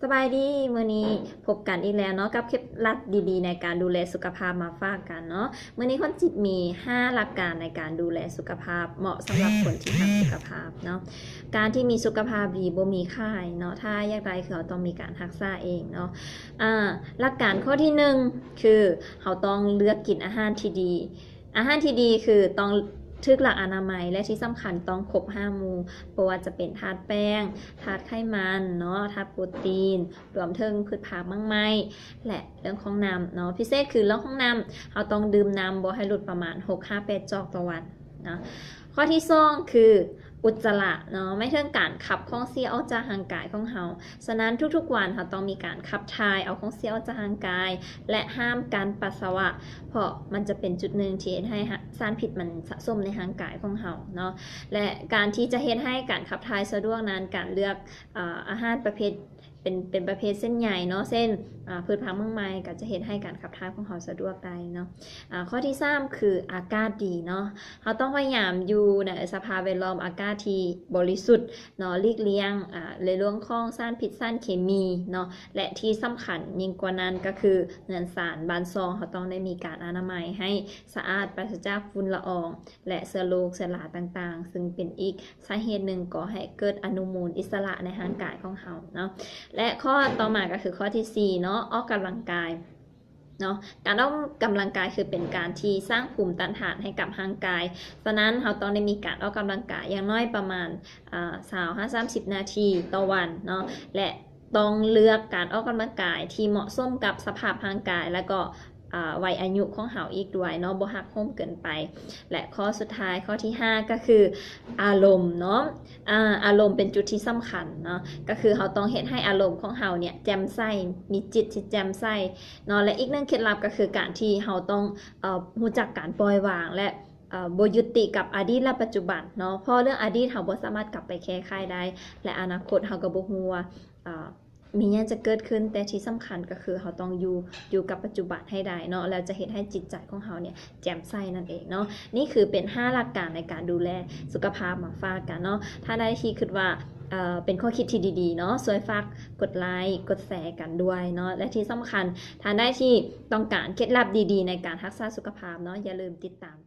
ສະບາຍດີ, ມື້ນີ້ພົບກັນອີກແລ້ວເນາະ ກັບເຄັດລັບດີໆໃນການດູແລສຸຂະພາບມາຝາກກັນເນາະ. ມື້ນີ້ຄວນຈິດມີຫ້າຫຼັກການໃນການດູແລສຸຂະພາບ ເໝາະສຳລັບຄົນທີ່ຮັກສຸຂະພາບເນາະ. ການທີ່ມີສຸຂະພາບດີບໍ່ມີຂາຍເນາະ, ຖ້າຢາກໄດ້ຄືເຮົາຕ້ອງມີການຮັກສາເອງເນາະ. ອາ ຫຼັກການຂໍ້ທີໜຶ່ງ ຄືເຮົາຕ້ອງເລືອກກິນອາຫານທີ່ດີ. ອາຫານທີ່ດີຄືຕ້ອງຖືກຫຼັກອະນາໄມ ແລະ ທີ່ສຳຄັນຕ້ອງຄົບຫ້າໝູ່, ບໍ່ວ່າຈະເປັນທາດແປ້ງ, ທາດໄຂມັນເນາະ, ທາດໂປຣຕີນ, ລວມເຖິງພືດຜັກໝາກໄມ້ ແລະ ເລື່ອງຂອງນ້ຳເນາະ. ພິເສດຄືເລື່ອງຂອງນ້ຳ, ເຮົາຕ້ອງດື່ມນ້ຳບໍ່ໃຫ້ຫຼຸດປະມານຫົກຫາແປດຈອກຕໍ່ວັນເນາະ. ຂໍ້ທີສອງຄື ອຸດຈະລະເນາະ, ໝາຍເຖິງການຂັບຂອງເສຍອອກຈາກຮ່າງກາຍຂອງເຮົາ. ສະນັ້ນທຸກໆວັນເຮົາຕ້ອງມີການຂັບຖ່າຍເອົາຂອງເສຍອອກຈາກຮ່າງກາຍ ແລະ ຫ້າມການປັດສະວະ, ເພາະມັນຈະເປັນຈຸດໜຶ່ງທີ່ເຮັດໃຫ້ສານພິດມັນສະສົມໃນຮ່າງກາຍຂອງເຮົາເນາະ. ແລະ ການທີ່ຈະເຮັດໃຫ້ການຂັບຖ່າຍສະດວກນັ້ນ, ການເລືອກ ອາ ອາຫານປະເພດ ເປັນ ເປັນປະເພດເສັ້ນໃຍເນາະ, ເຊັ່ນ ອາ ພືດຜັກໝາກໄມ້ ກໍຈະເຮັດໃຫ້ການຂັບຖ່າຍຂອງເຮົາສະດວກໄດ້ເນາະ. ອາ ຂໍ້ທີສາມຄືອາກາດດີເນາະ, ເຮົາຕ້ອງພະຍາຍາມຢູ່ໃນສະພາບແວດລ້ອມອາກາດທີ່ບໍລິສຸດເນາະ, ຫຼີກລ່ຽງ ອາ ໃນເລື່ອງຂອງສານພິດສານເຄມີເນາະ ແລະ ທີ່ສຳຄັນຍິ່ງກວ່ານັ້ນກໍຄືເຮືອນຊານບ້ານຊ່ອງ ເຮົາຕ້ອງໄດ້ມີການອະນາໄມໃຫ້ສະອາດ ປາສະຈາກຝຸ່ນລະອອງ ແລະ ເຊື້ອໂລກເຊື້ອລາຕ່າງໆ, ຊຶ່ງເປັນອີກສາເຫດໜຶ່ງກໍ່ໃຫ້ເກີດອະນຸມູນອິດສະຫຼະໃນຮ່າງກາຍຂອງເຮົາເນາະ. ແລະ ຂໍ້ຕໍ່ມາກໍຄືຂໍ້ທີສີ່ເນາະ, ອອກກຳລັງກາຍເນາະ. ການອອກກຳລັງກາຍຄືເປັນການທີ່ສ້າງພູມຕ້ານທານໃຫ້ກັບຮ່າງກາຍ. ສະນັ້ນເຮົາຕ້ອງໄດ້ມີການອອກກຳລັງກາຍຢ່າງໜ້ອຍປະມານ ອາ ຊາວຫາສາມສິບນາທີຕໍ່ວັນເນາະ ແລະ ຕ້ອງເລືອກການອອກກຳລັງກາຍທີ່ເໝາະສົມກັບສະພາບຮ່າງກາຍ ແລະ ກໍ ອາ ໄວອາຍຸຂອງເຮົາອີກດ້ວຍເນາະ, ບໍ່ຫັກໂຫມເກີນໄປ. ແລະ ຂໍ້ສຸດທ້າຍ ຂໍ້ທີຫ້າ ກໍຄືອາລົມເນາະ. ອາ ອາລົມເປັນຈຸດທີ່ສຳຄັນເນາະ, ກໍຄືເຮົາຕ້ອງເຮັດໃຫ້ອາລົມຂອງເຮົາເນ່ຍແຈ່ມໃສ, ມີຈິດທີ່ແຈ່ມໃສເນາະ. ແລະ ອີກໜຶ່ງເຄັດລັບກໍຄືການທີ່ເຮົາຕ້ອງ ເອີ ຮູ້ຈັກການປ່ອຍວາງ ແລະ ເອີ ບໍ່ຍຶດຕິດກັບອະດີດ ແລະ ປັດຈຸບັນເນາະ, ເພາະເລື່ອງອະດີດເຮົາບໍ່ສາມາດກັບໄປແກ້ໄຂໄດ້ ແລະ ອະນາຄົດເຮົາກໍບໍ່ຮູ້ວ່າ ເອີ ມີຫຍັງຈະເກີດຂຶ້ນ, ແຕ່ທີ່ສຳຄັນກໍຄືເຮົາຕ້ອງຢູ່ ຢູ່ກັບປັດຈຸບັນໃຫ້ໄດ້ເນາະ, ແລ້ວຈະເຮັດໃຫ້ຈິດໃຈຂອງເຮົາເນ່ຍແຈ່ມໃສນັ້ນເອງເນາະ. ນີ້ຄືເປັນຫ້າຫຼັກການໃນການດູແລສຸຂະພາບມາຝາກກັນເນາະ. ທ່ານໃດທີ່ຄິດວ່າ ເອີ ເປັນຂໍ້ຄິດທີ່ດີໆເນາະ, ຊ່ວຍຝາກກົດໄລກ໌ ກົດແຊກັນດ້ວຍເນາະ, ແລະ ທີ່ສຳຄັນ ທ່ານໃດທີ່ຕ້ອງການເຄັດລັບດີໆໃນການຮັກສາສຸຂະພາບເນາະ, ຢ່າລືມຕິດຕາມ